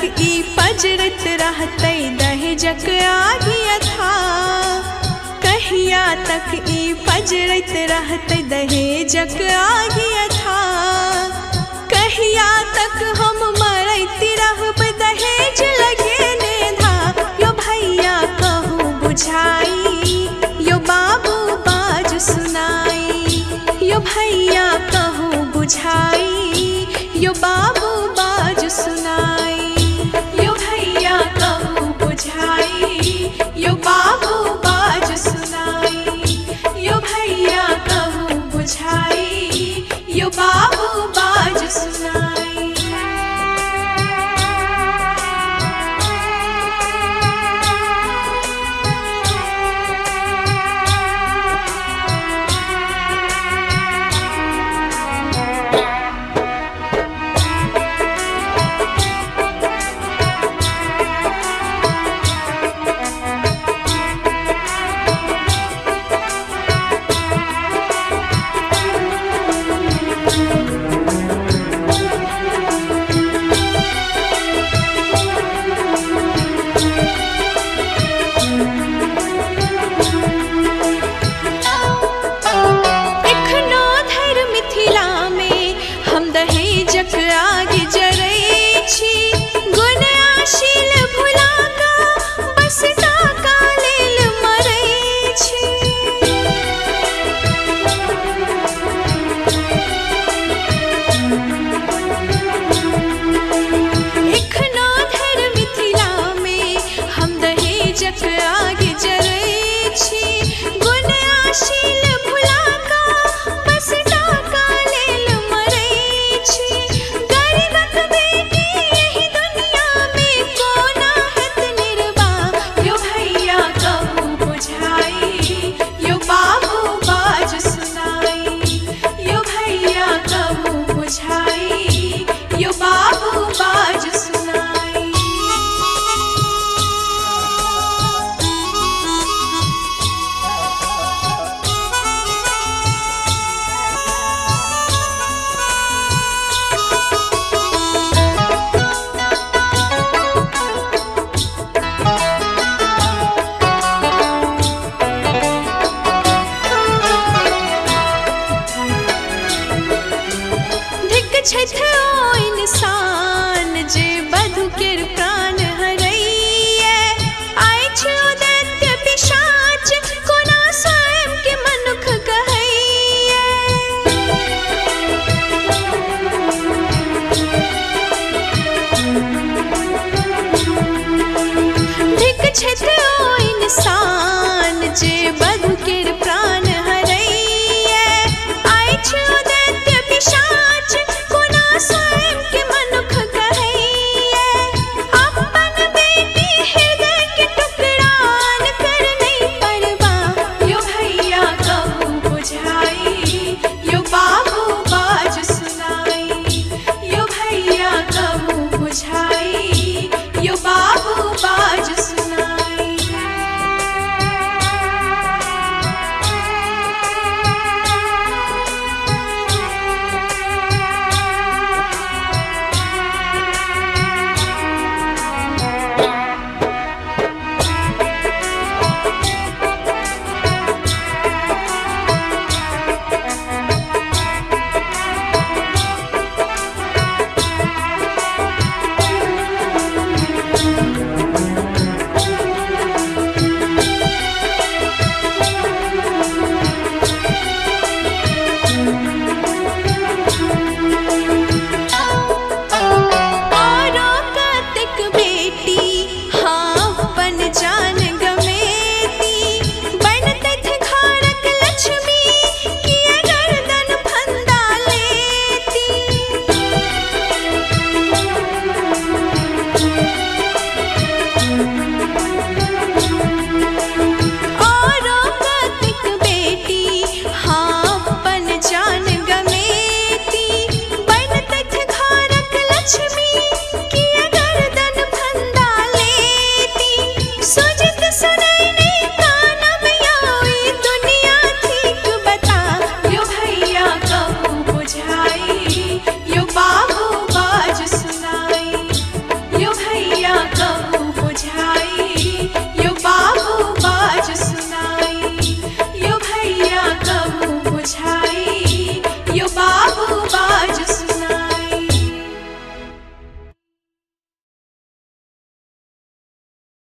तक ई पजरत रहतै दहेजक आगि अथा। कहिया तक ई पजरत रहतै दहेजक आगि अथा। कहिया तक हम मरैत रहबै दहेज लगेने धा। यो भैया कहू बुझाई, यो बाबू बाजू सुनाई। यो भैया कहू बुझाई, यो बाबू बाजू सुनाई। यो भैया कहू बुझाई, यो बाबू बाजू सुनाई। यो भैया कहू बुझाई, यो बाबू बाजू सुनाई। दहेजक आगि जरै छी, गुण आशील भुला कऽ बस टाका लेल मरै छी। एखनो धरि मिथिलामे हम दहेजक आगि जरै छी, गुण आशील भुला कऽ बस टाका लेल मरै छी। गरीबक बेटी एहि दुनिया में कोना हेत निर्वाह। यो भैया कहू बुझाई, यो बाबू बाजू सुनाई। यो भैया कहू बुझाई, यो बाबू बाजू सुनाई। धिक छथि ओ इंसान जे बधु केर प्राण हरैये। आइ छै ओ दैत्य पिशाच कोना स्वयं के मनुख कहैये। धिक छथि ओ इंसान जे